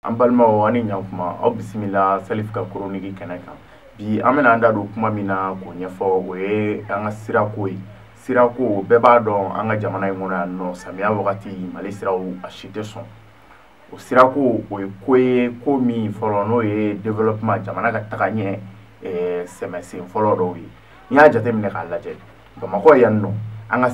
An balimaw, ani ɲankuma, aw bisimila Salif ka chronique kɛnɛ kan. Bi, an bɛna an da don kuma min na k'o ɲɛfɔ, o ye an ka sirako ye. Sirako, bɛɛ b'a dɔn, an ka jamana in kɔnɔ yan nɔ, samiya wagati, Mali siraw a si tɛ sɔn. O sirako, o ye ko ye, ko min fɔlɔ n'o ye développement, jamana ka taga ɲɛ, sɛmɛsen fɔlɔ dɔw ye. N'i y'a jateminɛ k'a lajɛ, Bamakɔ yan nɔ, an ka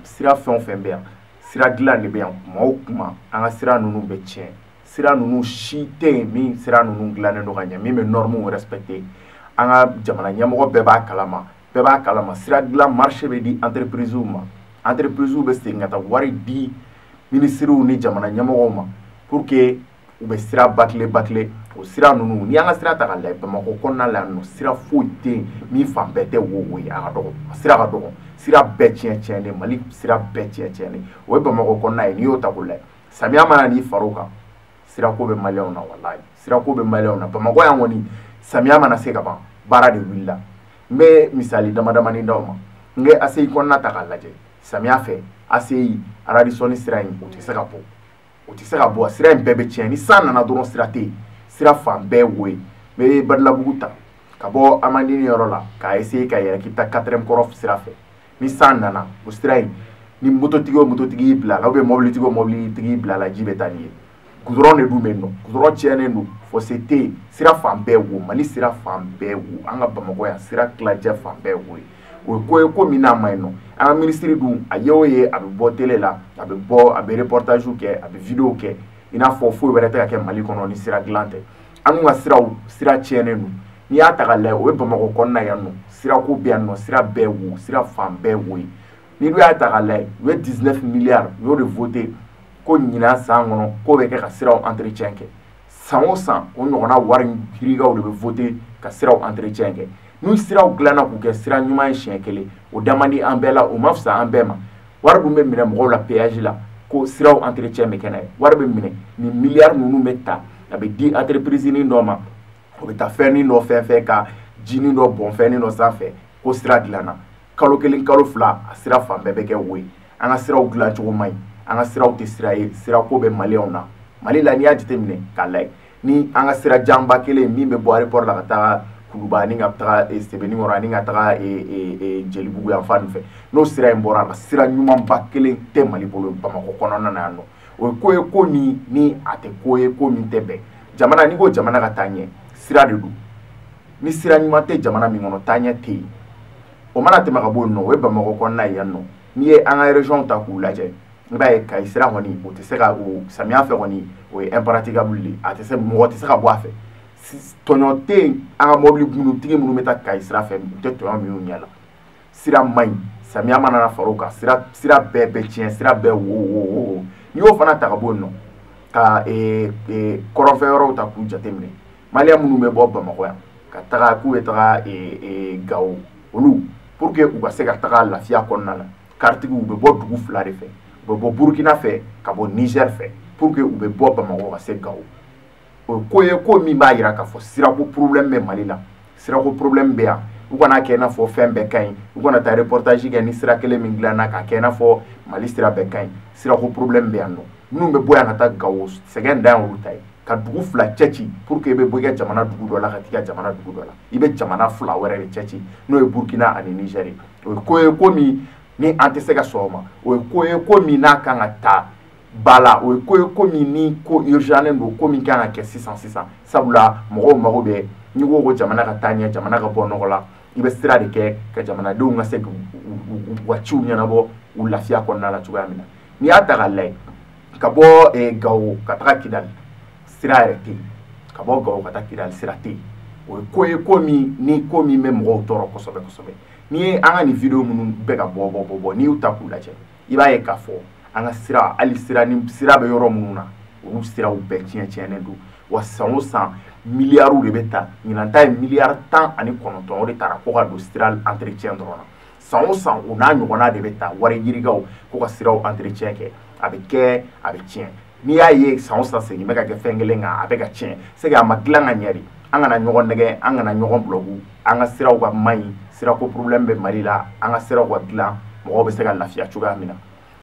sira fɛn o fɛn bɛ yan, sira dilan de bɛ yan. Kuma o kuma, an ka sira ninnu bɛ tiɲɛ. Sira ninnu si tɛ yen min sira ninnu dilannen don ka ɲɛ, min bɛ normes respecter. An ka jamana ɲɛmɔgɔ bɛɛ b'a kalama, bɛɛ b'a kalama. Sira dilan marché bɛ di entreprise ma, entreprise bɛ segin ka taa wari di minisiriw ni jamana ɲɛmɔgɔw ma pour que u bɛ sira bâcler bâcler o sira ninnu. N'i y'an ka sira ta k'a lajɛ, Bamakɔ kɔnɔna la yan nɔ, sira foyi tɛ yen min fan bɛɛ tɛ wo wo ye. A ka dɔgɔ, a sira ka dɔgɔ, sira bɛɛ tiɲɛ tiɲɛnen, Mali sira bɛɛ tiɲɛ tiɲɛnen. O ye Bamakɔ kɔnɔna ye. N'i y'o ta k'o lajɛ, samiya mana n'i far'o kan, sirako bɛ maliyɛnw na. Walayi, sirako bɛ maliyɛnw na. Bamakɔ yan kɔni, samiya mana se ka ban, baara de wulila. N bɛ misali dama damani d'aw ma. N bɛ ACI kɔnɔna ta k'a lajɛ. Samiya fɛ, ACI Radisson sira in, o tɛ se ka bɔ, o tɛ se ka bɔ. Sira in bɛɛ bɛ tiɲɛ. Ni san nana dɔrɔn, sira tɛ yen, sira fan bɛɛ wo ye. N bɛ Badilabugu ta, ka bɔ Amandini yɔrɔ la k'a essayer ka yɛlɛ k'i bɛ taa quatrième kɔrɔ sira fɛ, ni san nana, o sira in, ni mototigi o mototigi y'i bila a la, ou bien mɔbilitigi o mɔbilitigi y'i bila a la, ji bɛ taa n'i ye. Goudron de dun bɛ yen nɔ, goudron tiɲɛnen don, fossé tɛ yen, sira fan bɛɛ wo. Mali sira fan bɛɛ wo. An ka Bamakɔ yan, sira tilajɛ fan bɛɛ wo ye. O ye ko ye, ko min n'a ma ɲi nɔ. An ka minisiri dun, a ye o ye, a bɛ bɔ télé la, a bɛ bɔ, a bɛ reportage kɛ, a bɛ vidéo kɛ, i n'a fɔ foyi wɛrɛ tɛ ka kɛ Mali kɔnɔ ni sira dilan tɛ. An dun ka siraw, sira tiɲɛnen don. N'i y'a ta k'a lajɛ, o ye Bamakɔ kɔnɔna yan nɔ. Sirako bɛ yan nɔ, sira bɛɛ wo, sira fan bɛɛ wo ye. N'i dun y'a ta k'a lajɛ, u ye 19 milliards, u y'o de voté ko ɲinan san kɔnɔ k'o bɛ kɛ ka siraw entretien kɛ. San o san, o ɲɔgɔnna wari yirikaw de bɛ voté ka siraw entretien kɛ. N'u siraw dilanna k'u kɛ sira ɲuman ye siɲɛ kelen, o da man di an bɛɛ la, o ma fisa an bɛɛ ma. Wari dun bɛ minɛ mɔgɔw la péage la ko siraw entretien bɛ kɛ n'a ye. Wari bɛ minɛ, nin miliyari ninnu bɛ ta, a bɛ di entreprise nin dɔ ma, o bɛ taa fɛnnin dɔ fɛn fɛn ka jinin dɔ bɔn fɛnnin dɔ sanfɛ ko sira dilanna. Kalo kelen, kalo 2, a sira fan bɛɛ bɛ kɛ wo ye. An ka siraw dilan cogo man ɲi, an ka siraw tɛ sira ye. Sirako bɛ maliyɛnw na Mali la. N'i y'a jateminɛ k'a lajɛ, ni an ka sira janba kelen min bɛ bɔ aéroport la ka taga Kuluba ani ka taga Sebenikɔrɔ ani ka taga Jelibugu yan fan fɛ, n'o sira in bɔra a la, sira ɲumanba kelen tɛ Mali bolo Bamakɔ kɔnɔna na yan nɔ. O ye ko ye, ko min ni a tɛ ko ye, ko min tɛ bɛn jamana. N'i ko jamana ka taa ɲɛ, sira de don. Ni sira ɲuman tɛ jamana min kɔnɔ, taa ɲɛ tɛ yen. O mana tɛmɛ ka bɔ yen nɔ, o ye Bamakɔ kɔnɔna ye yan nɔ. N'i ye an ka région ta k'u lajɛ, i b'a ye Kayi sira kɔni, o tɛ se ka o samiya fɛ kɔni, o ye impraticable de ye. A tɛ se, mɔgɔ tɛ se ka bɔ a fɛ. Tɔɲɔ tɛ yen. An ka mobili minnu tigi minnu bɛ taa Kayi sira fɛ, u tɛ tɔɲɔ minnu ɲɛ la. Sira man ɲi. Samiya mana na far'o kan, sira bɛɛ bɛ tiɲɛ, sira bɛɛ wo wo wo. N'i y'o fana ta ka bɔ yen nɔ, ka kɔrɔnfɛ yɔrɔw ta k'u jateminɛ, maliyɛn minnu bɛ bɔ Bamakɔ yan ka taga k'u bɛ taga Gawo, olu, pour que u ka se ka taga lafiya kɔnɔna la, karitigiw bɛ bɔ dugu fila de fɛ. U bɛ bɔ Burukina fɛ ka bɔ Niger fɛ pour que u bɛ bɔ Bamakɔ ka se Gawo. O ye ko ye, ko min b'a jira k'a fɔ sirako problème bɛ Mali la, sirako problème bɛ yan. U kana kɛ i n'a fɔ fɛn bɛɛ ka ɲi, u kana taa reportage kɛ ni sira kelen min dilanna k'a kɛ i n'a fɔ Mali sira bɛɛ ka ɲi. Sirako problème bɛ yan nɔ. Minnu bɛ bɔ yan ka taa Gawo, sɛgɛn dan y'olu ta ye, ka dugu fila cɛ ci pour que i bɛ bɔ i ka jamana dugu dɔ la ka t'i ka jamana dugu dɔ la. I bɛ jamana fila wɛrɛ de cɛ ci, n'o ye Burukina ani Niger ye. O ye ko ye, ko min ni an tɛ se ka sɔn o ma. O ye ko ye, ko min n'a kan ka ta ba la. O ye ko ye, ko min ni ko urgent don, ko min kan ka kɛ sisan sisan, sabula mɔgɔw mago bɛ. N'i ko ko jamana ka taa ɲɛ, jamana ka bɔ nɔgɔ la, i bɛ sira de kɛ ka jamanadenw ka se k'u ka ciw ɲɛnabɔ u lafiya kɔnɔna la cogoya min na. N'i y'a ta k'a lajɛ, ka bɔ Gawo ka taga Kidali, sira yɛrɛ tɛ yen. Ka bɔ Gawo ka taa Kidali, sira tɛ yen. O ye ko ye, ko min ni ko min bɛ mɔgɔw tɔɔrɔ kosɛbɛ kosɛbɛ. N'i ye an ka nin vidéo minnu bɛ ka bɔ bɔ bɔ bɔ, n'i y'u ta k'u lajɛ, i b'a ye k'a fɔ an ka sira, hali sira ni sira bɛ yɔrɔ minnu na, olu siraw bɛɛ tiɲɛ tiɲɛnen don. Wa san o san, miliyariw de bɛ ta. Ɲinan ta ye miliyari 19, o de taara ko ka don sira entretien dɔrɔn na. San o san, o n'a ɲɔgɔnna de bɛ ta, wari yirikaw ko ka siraw entretien kɛ. A bɛ kɛ, a bɛ tiɲɛ. N'i y'a ye san o san segin bɛ ka kɛ fɛn kelen kan, a bɛ ka tiɲɛ, c'est que a ma dilan ka ɲɛ de. An kana ɲɔgɔn nɛgɛ, an kana ɲɔgɔn bulɔku. An ka siraw ka man ɲi, sirako problème bɛ Mali la. An ka siraw ka dilan, mɔgɔw bɛ se ka lafiya cogoya min na.